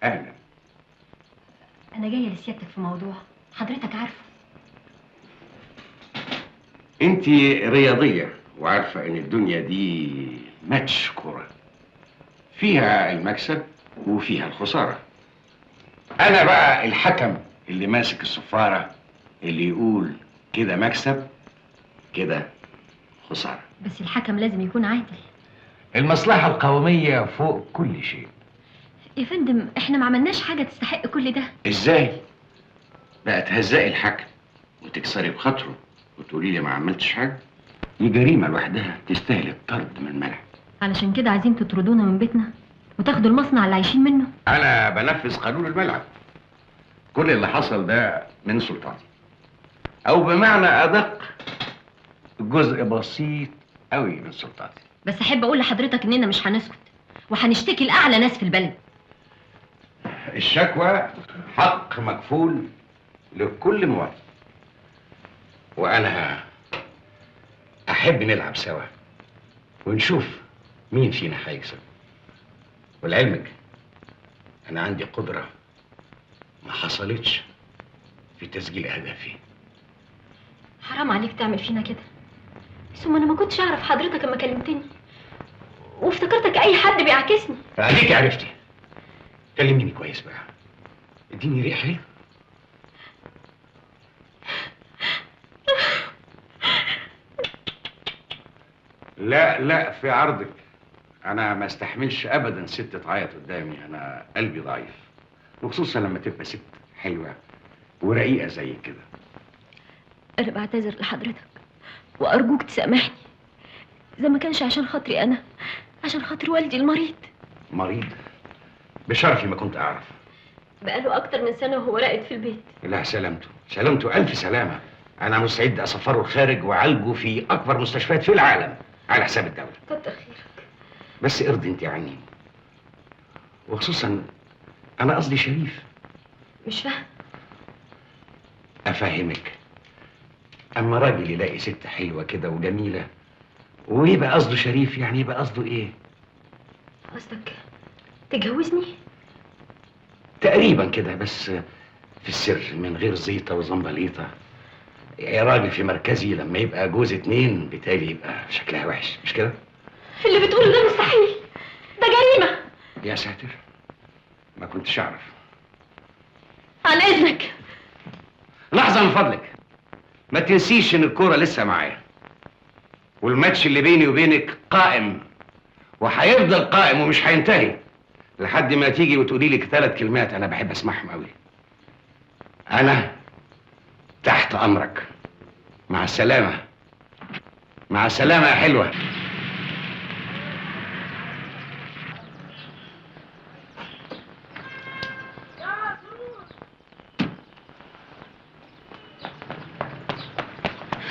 اهلا. انا جاية لسيادتك في موضوع حضرتك عارفه. انت رياضية وعارفه ان الدنيا دي ماتش كورة، فيها المكسب وفيها الخسارة. انا بقى الحكم اللي ماسك الصفاره، اللي يقول كده مكسب كده خسارة. بس الحكم لازم يكون عادل. المصلحة القومية فوق كل شيء. يا فندم احنا ما عملناش حاجة تستحق كل ده. ازاي بقى تهزقي الحكم وتكسري بخاطره وتقولي لي ما عملتش حاجة؟ دي جريمة لوحدها تستاهل الطرد من الملعب. علشان كده عايزين تطردونا من بيتنا وتاخدوا المصنع اللي عايشين منه؟ انا بنفذ قانون الملعب. كل اللي حصل ده من سلطاتي، او بمعنى ادق جزء بسيط قوي من سلطاتي. بس احب اقول لحضرتك اننا مش هنسكت وهنشتكي لاعلى ناس في البلد. الشكوى حق مكفول لكل مواطن، وانا احب نلعب سوا ونشوف مين فينا هيكسب. ولعلمك انا عندي قدرة ما حصلتش في تسجيل اهدافي. حرام عليك تعمل فينا كده. ثم انا ما كنتش اعرف حضرتك اما كلمتني، وافتكرتك اي حد بيعاكسني. فاديك عرفتي. كلميني كويس بقى، اديني ريح حلو. لا لا، في عرضك انا ما استحملش ابدا ست تعيط قدامي، انا قلبي ضعيف، وخصوصا لما تبقى ست حلوة ورقيقه زي كده. انا بعتذر لحضرتك وارجوك تسامحني، اذا ما كانش عشان خاطري انا، عشان خاطر والدي المريض. مريض؟ بشرفي ما كنت اعرف. بقاله اكتر من سنة وهو راقد في البيت. لا سلامته، سلامته الف سلامه. انا مستعد اسفره الخارج وعالجه في اكبر مستشفيات في العالم على حساب الدولة. كتر خيرك. بس ارضي انت عني، وخصوصا انا قصدي شريف. مش فاهم. افهمك. اما راجل يلاقي ست حلوة كده وجميلة ويبقى قصده شريف، يعني يبقى قصده ايه؟ قصدك تجوزني؟ تقريبا كده، بس في السر من غير زيطه وزنبليطه. يا راجل في مركزي لما يبقى جوز اتنين بالتالي يبقى شكلها وحش، مش كده؟ اللي بتقوله ده مستحيل، ده جريمة. يا ساتر، ما كنتش اعرف. عن اذنك. لحظة من فضلك، ما تنسيش ان الكورة لسه معايا، والماتش اللي بيني وبينك قائم وهيفضل قائم ومش هينتهي لحد ما تيجي وتقولي لي 3 كلمات انا بحب اسمعهم قوي. انا تحت امرك. مع السلامة. مع السلامة يا حلوة.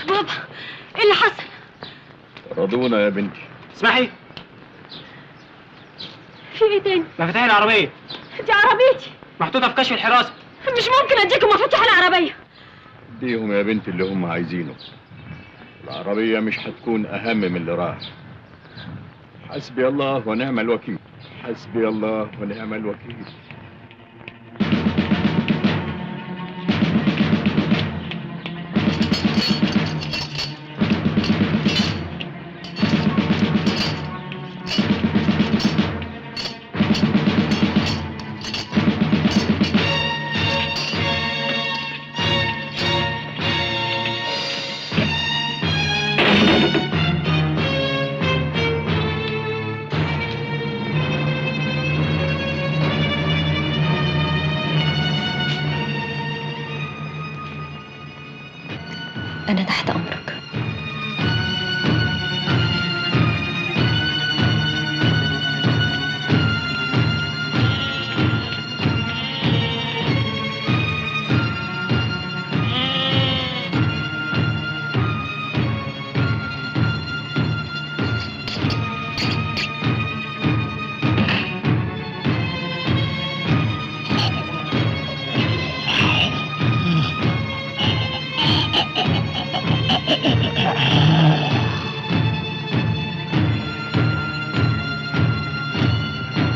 بابا، ايه اللي حصل؟ رضونا يا بنتي. اسمحي. في ايه تاني؟ مفاتيح العربية. دي عربيتي محطوطة في كشف الحراسة. مش ممكن اديكم مفاتيح العربية. اديهم يا بنتي اللي هم عايزينه. العربية مش هتكون أهم من اللي راح. حسبي الله ونعم الوكيل، حسبي الله ونعم الوكيل. أنا تحت أمرك.